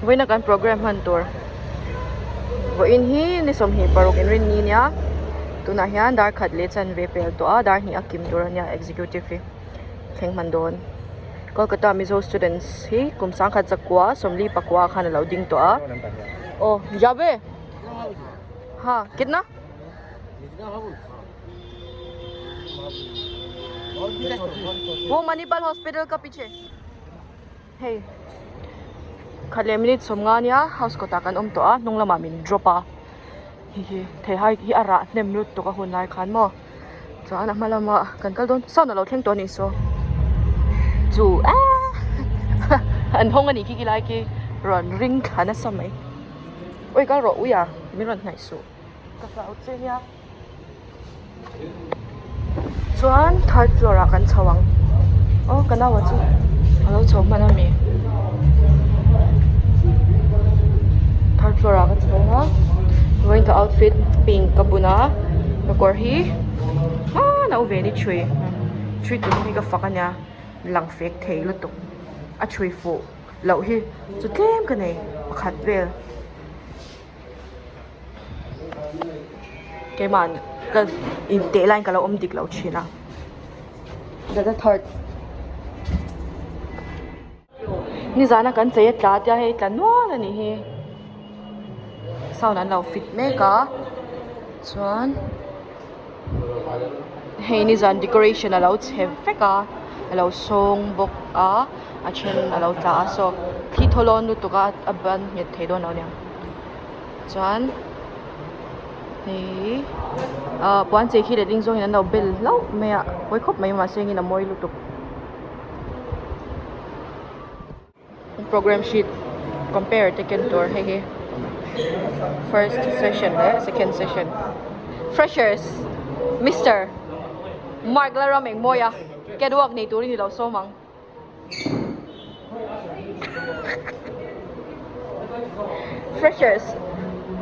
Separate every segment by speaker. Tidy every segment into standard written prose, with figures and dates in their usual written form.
Speaker 1: Vawiina kan program hman tur vawiin hi ni 26 inrin ni nia tunah hian dar khat leh chanve pel tawh a dar hnih a kim tur a nia executive hi thleng hman dawn Kolkata Mizo students hi kum 1949 khan a lo ding tawh a aw jabe ha kitna. Wo Manipal hospital ka piche hei khat leh minute 50 ania house kawtah kan awm tawh a hnung lamah min drop a hei hi theihai hi a rah hnem lutuk a hun lai khan maw chuan a hma lamah kan kal dawn sound alo thleng tawh a nih saw chu aaa an hawng a nih khi khilai khi rawn ring thla nasa mai ui kal rawh ui a min rawn hnaih suh ka hlau che nia. Chuan third floor ah kan chho ang aw ka nau ah chu a lo chho hman ami third floor ah ka chho a vawiin ka outfit pink ka bun a ka kawr hi hmanah u ve ni chhui chhui tur hi ka fak ania lang fek thei lutuk a chhui fuh loh hi chu tlem ka nei pakhat vel. Keimah ka inteh laiin ka lo awm dik lo thin a the third nizana kan chei a tla tia hei tla nual a nih hi sound an lo fit mek a chuan hei nizan decoration a lo chhe vek a a lo sawng bawk a a then a lo tla a saw thli thaw lawn lutuk a a ban nghet thei dawn lo a niang chuan hei ah puan chei khi letling zawngin an lo bel hlauh mai a pawi khawp mai mahse engin a mawi lutuk. Program sheet compare te ken tur hei hi first session leh second session freshers mister Mark Lalramengmawia catwalk nei turin i lo sawm ang. Freshers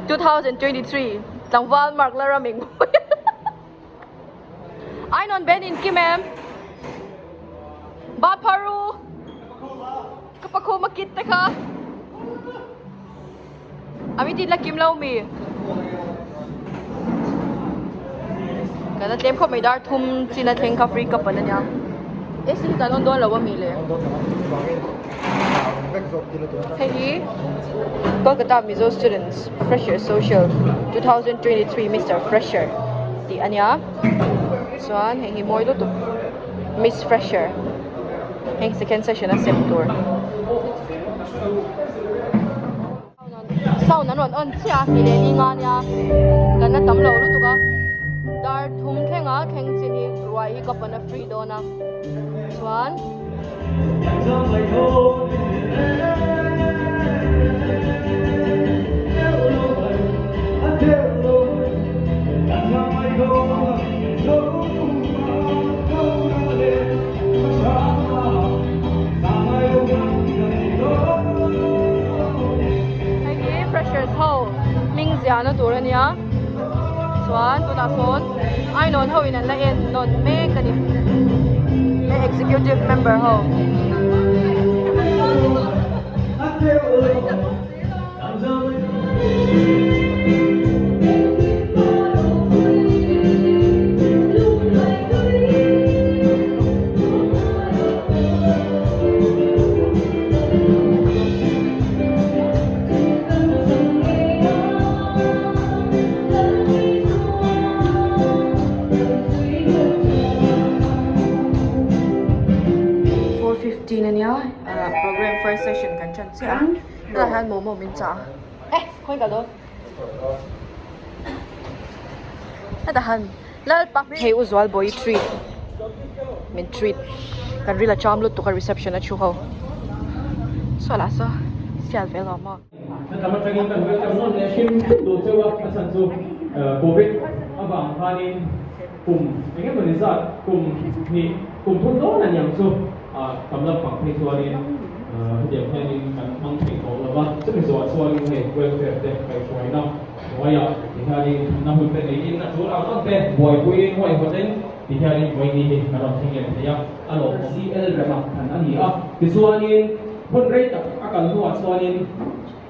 Speaker 1: 2023 tlangval Mark Lalramengmawia Ainawn Ben in kim em? Ba pharu ka pakhu ma kit te kha ami tin la kim lo mi kan la tlem khawp mai dar thum chin a thleng kha free cup an ania AC hi kan on dawn lo ami le hei hi Kolkata Mizo students fresher social 2023 Mister Fresher tih ania chuan hei hi mawi lutuk Miss Fresher heng second session a sem tur. Sound an rawn on chiah a hnih leh ni nga nia kan la tam lo lutuk a dar thum thleng a thleng chin hi ruai hi ka pawn a free dawn a chuan Hei hi freshers ho hming ziahna tur a nia chuan tunah sawn ainawn ho in an la en nawn mek a ni he executive member ho. 4:15 ania program first session kan chan chiah a tunah hian momo min chah a eh khawi ka dawn hetah han Lalpa hei u zual bawi treat min treat kan ril a cham lutuk a reception a thu ho saw lah saw sial ve lo maw.
Speaker 2: Lam atangin kan welcome nawn leh hrim hrim duh cheu a, a chhan chu Covid avang khanin kum eng emawni zat kum hnih kum thum dawn a niang chu tam lampang phei chuanin hetiang hianin kan hmang thei tawh lo va, chumi zawhah chuanin hei welfare te kaihhruaina Hnuaiah tihianin thutna hun te neiin a tul ang ang te buaipuiin huaihawtin tihianin vawiini hi kan rawn thleng leh thei a, a lawmawm. CL rema than a ni a, tichuanin hun rei tak a kal hnuah chuanin.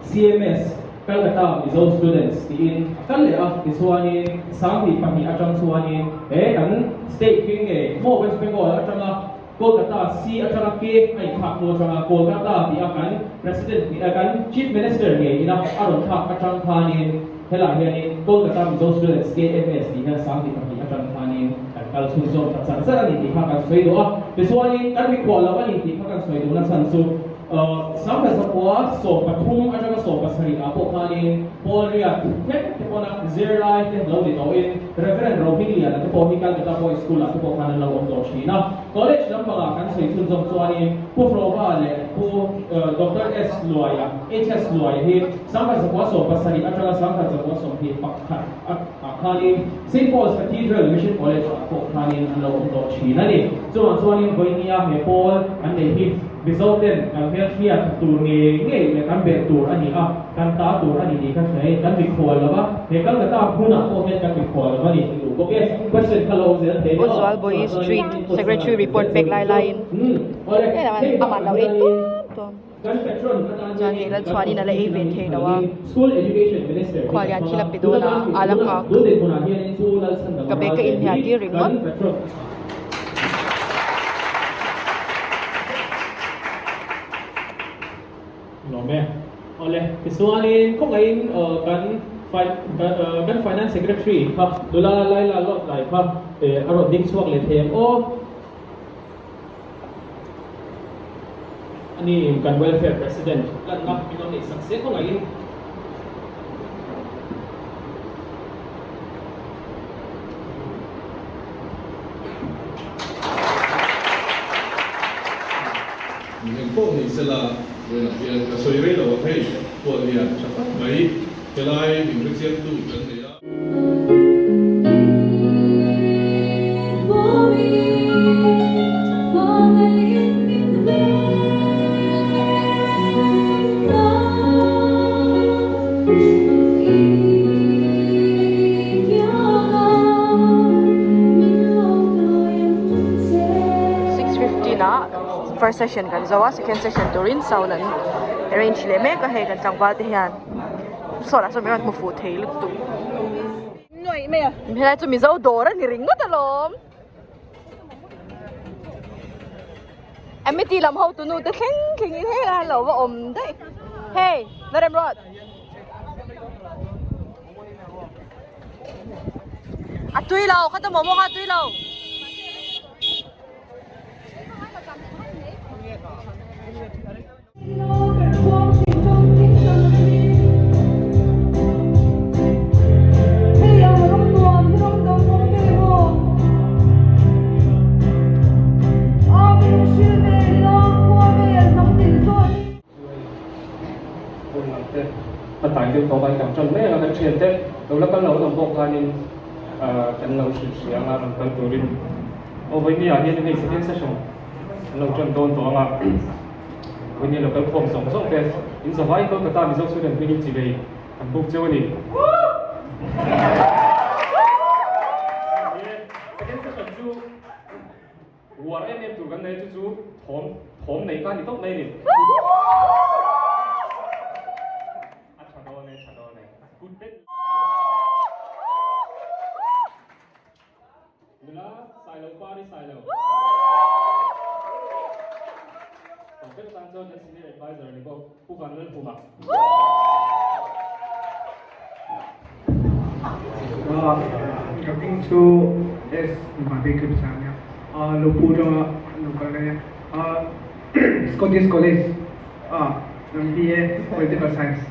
Speaker 2: CMS, Calcutta Mizo Students tiin a kal leh a, tichuanin 2002 atang chuanin he kan state hming nge maw West Bengal atanga Kolkata C atanga K a inthlak hnu atanga Kolkata tih a kan President kan Chief Minister ngei ina a rawn thlak atang khanin helai hianin Kolkata Mizo Students, KMS, tih hian 2002 atang khanin kan kal chhunzawm ta char char a ni tih kha kan sawi duh a. Tichuanin kan mikhual lo a ni tih kha kan sawi duhna chhan chu 1913 atanga 17 ah pawh khanin Paul Riat hlek te pawna zirlai te lo ni tawhin Reverend Rohmingliana te pawh hi Calcutta Boys School ah te pawh khan an lo awm tawh thin a. College lampangah kan sawi chhunzawm chuanin Pu Hrova leh Pu Doctor S Luaia, HS Luaia hi 1917 atanga 1921 ah khanin Saint Paul's Cathedral Mission College ah pawh khanin an lo awm tawh thin a ni. Chuvang chuanin vawinia he pawl an neih hi Mizo ten kan hmelhriat tur ngei ngei leh kan belh tur a ni a, kan ta tur a ni tih ka hria in kan mikhual lo va, he Calcutta hmunah pawh hian kan mikhual lo a ni tih duh bawk e. Question kha lo awm zel thei
Speaker 1: Pu
Speaker 2: nia aw.
Speaker 1: Zualbawi Street Secretary report pek lai laiin
Speaker 2: Awle,
Speaker 1: amah lo ei tuam tuam.
Speaker 2: Kan patron atan
Speaker 1: Chuan hei Lalchhuanin a la ei ve thei lo a,
Speaker 2: School Education Minister hi
Speaker 1: khual
Speaker 2: kan
Speaker 1: lian
Speaker 2: hmang
Speaker 1: thil
Speaker 2: a,
Speaker 1: a pe dawn a,
Speaker 2: tuna
Speaker 1: a la
Speaker 2: tuna
Speaker 1: nghak.
Speaker 2: tun dinhmunah hianin chu Lalchhandama
Speaker 1: Ka bag ka
Speaker 2: Ralte hi
Speaker 1: inhnial tir
Speaker 2: kan
Speaker 1: ringawt.
Speaker 2: patron. Lawm e. Awle, tichuanin khawngaihin kan kan Finance Secretary kha nula Laila Lawt lai kha a rawn ding chhuak leh thei ang aw. Ani kan Welfare President lanna min lo neih sak se khawngaihin.
Speaker 3: Eng pawh ni sela, vawiinah hian ka sawi rei lo ang hei, Khuallian tha tak mai helai min hrechiangtu kan nei a.
Speaker 1: 6:15 ah first session kan zo a second session turin sound an arrange leh mek a hei kan tlangval te hian saw lah saw min rawn hmu fuh thei lutuk helai chu mizo dawr a ni ringawt alawm. Amity lam ho tunu te thleng thleng in hei lai lo va awm daih hey na rem rawt a tui lo kha ta momo kha a tui lo.
Speaker 2: A tai deuh tawh a kan ṭan mek a kan ṭhian te lo la kal lo an awm bawk khanin kan lo hrilh hria anga rawn kal turin aw vawinia ah hian hei second session an lo ṭan dawn tawh anga vawinia lo kal khawm zawng zawng te in zavai Kolkata Mizo student hmingin chi vei kan buk cheu a ni. Second session chu Uar em em tur kan nei chu chu thawm thawm nei kha ni tawp mai a ni. A tha dawn e, tha dawn e. Kut bet. Nula Sailo Pari Sailo. Tawp ber tan chuan kan senior advisor ni bawk Pu Vanlalhuma.
Speaker 4: Ka hming chu S Mate Clips a nia, Lopu atanga lo kal ka nia, Scottish College ah BA Political Science.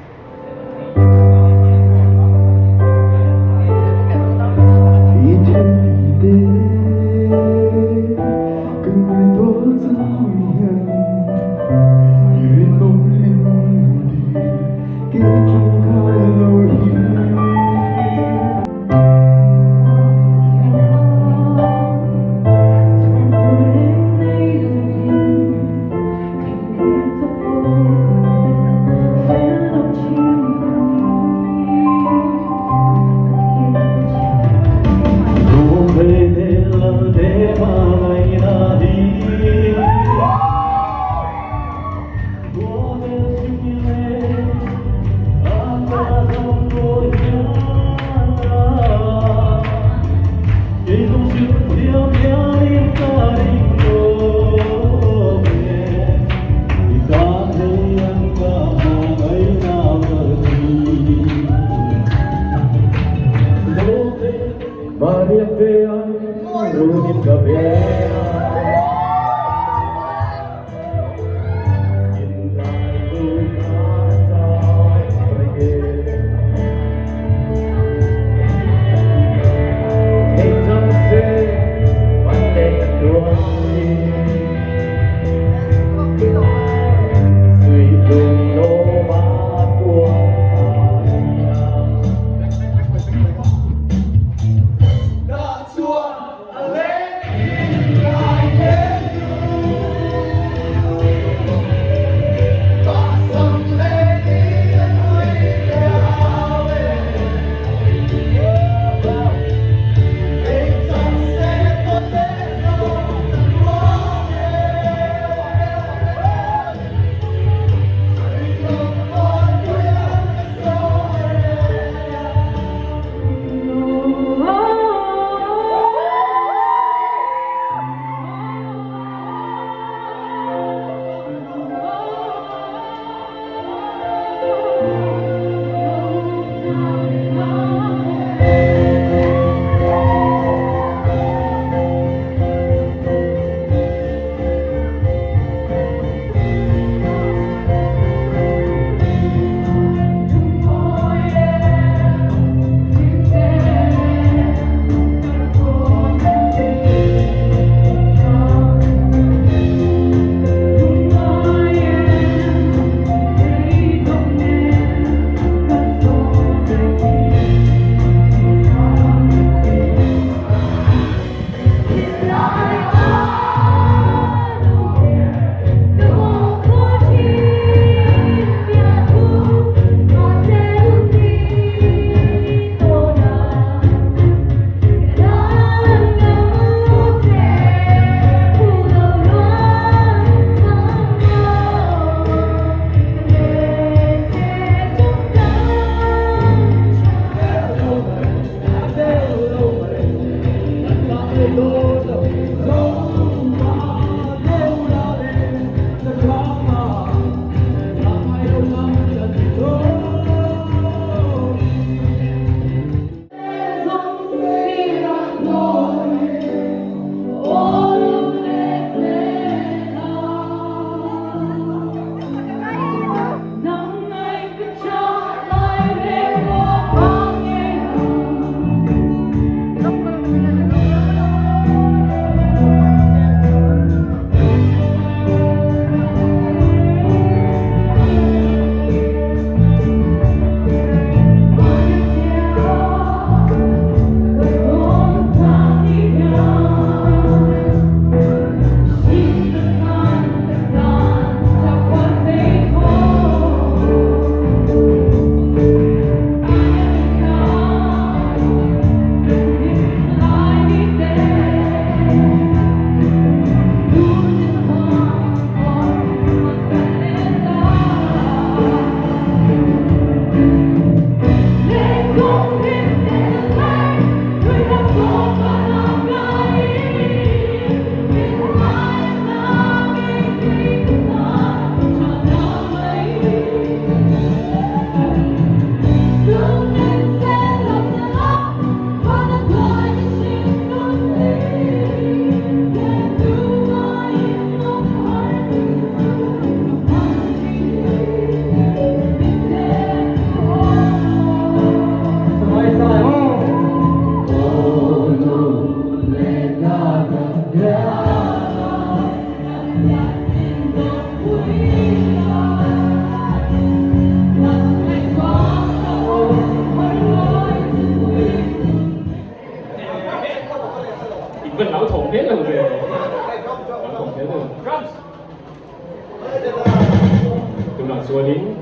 Speaker 2: Tunah chuanin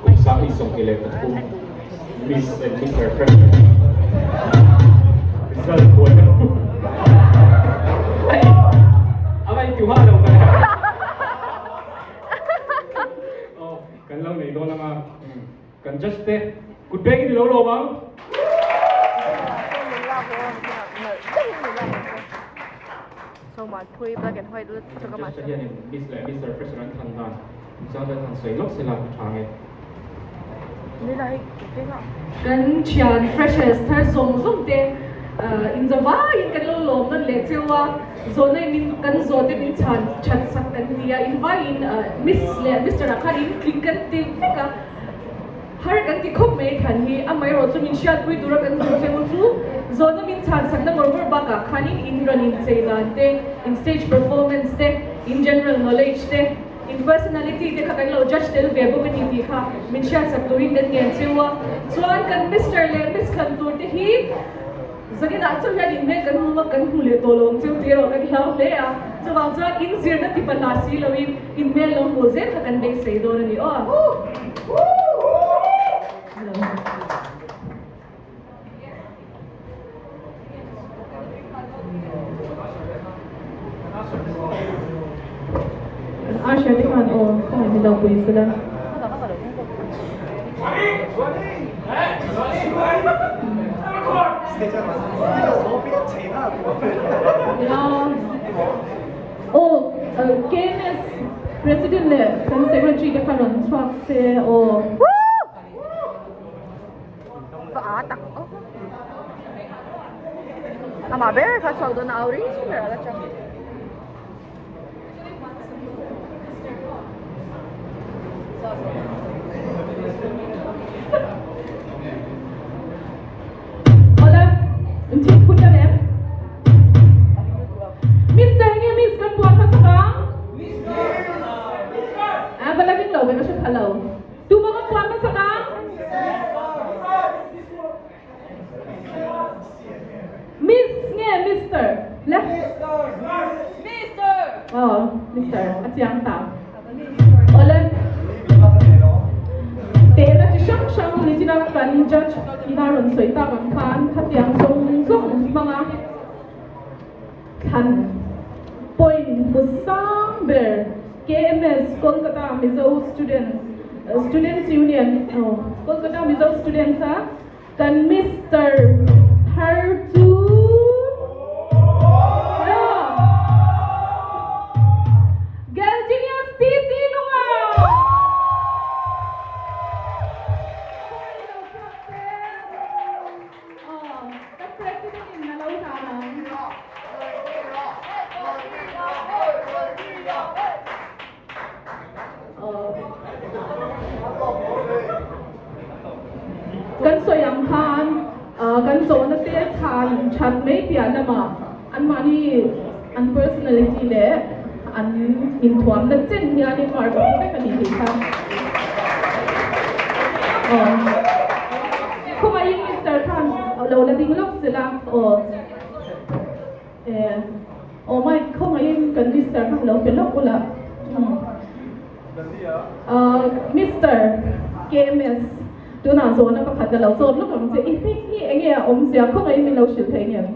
Speaker 2: kum 2023 Miss and Mister Fresher result huai lo a va inti hma lo ka aw kan lo nei dawn anga kan judge te kut beng in i lo lawm ang. Judge te hianin Miss leh Mister Fresher an thlan dan Chang chuan han sawi lawk sela a tha nge.
Speaker 1: Kan thian freshers thar zawng zawng te
Speaker 5: Inzavaiin kan lo lawm nawn leh cheu a, zawhna in min kan zawhte min chhan that sak kan ti a, invaiin Miss leh Mister ah khan in tling kan ti vek a, har kan ti khawp mai than hi, amaherawh chu min hriatpui tura kan duh cheu chu zawhna min chhan sakna ngawr ngawr bakah khanin in rawn inchei dan te, in stage performance te, in general knowledge te, In personality te kha kan lo judge tel ve bawk a ni tih kha min hriatsak turin kan ngen cheu a, chuan kan Mister leh Miss thlan tur te hi zaninah chauh hian inhmel kan hmu a, kan hmu leh tawh lo ang cheu tih erawh kan hlau hle a, chuvang chuan in zirna ti pahlah si loin inhmel lo hmuh zel kha kan beisei dawn a ni aw.
Speaker 6: Asher te khan aw ka han hmu lo pui sela. Aw KMS President leh kan Secretary te kha rawn chhuak se aw.
Speaker 1: Va a tak aw. Amah ber kha chhuak dawn a au ring ber a la chang.
Speaker 6: Awle, in thil phut a lem. Mister nge miss kan buat hmasa ang? A va la ring lo ve ka hre pha lo. Tuma ka puan hmasa ka? Miss nge Mister? Le? Mister! Oh, Mister. A chiang ta. Ole. Tena chi hrang hrang ni china kan judge ina rawn sawi tak ang khan khatiang zawng zawng hmanga thlan point hmu sang ber KMS Kolkata Mizo Student Students Union aw Kolkata Mizo Students a kan Mister thar chu Galgenius TC Nunga! Aw, kan President in a lo hlan ang. Kan sawi ang khan kan zawhna te chhan that mai piah lamah anmahni an personality leh an inthuamna chen hianin mark a hmu vek a ni tih kha aw khawngaihin Mister khan lo la ding lawk sela aw eh aw mic khawngaihin kan Mister kha lo pe lawk ula Mister KMS tunah zawhna pakhat ka lo zawt lawk ang che i hming hi enge a awmzia khawngaihin min lo hrilh thei ngem?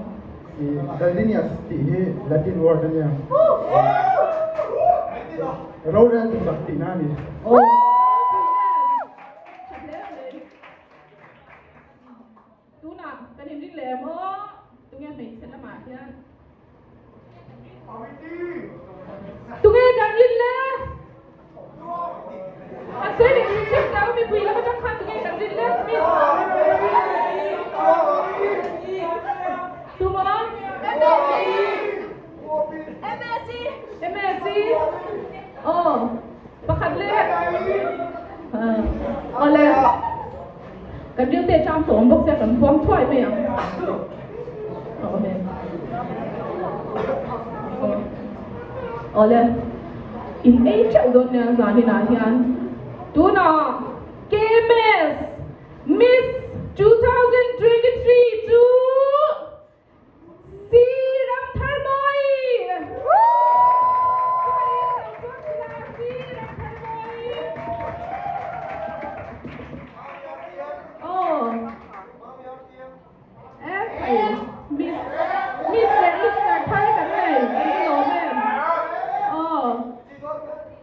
Speaker 7: Gallineous tih hi Latin word a nia. Rorel tu chak tihna a ni.
Speaker 6: Tunah kan inring leh em aw? Tunge hmeichhe lamah hian? Tunge kan rin le? A sawi leh rin theuh tau mipui lam atang khan tunge kan rin le? Miss. Tuma? MSc. MSc. Oh, pakhat le. Ole. Kan rilte chang tawh ang bawk sia kan huang thuai mai ang. Awle, in ei theuh dawn nia zaninah hian tunah KMS Miss 2023 chu.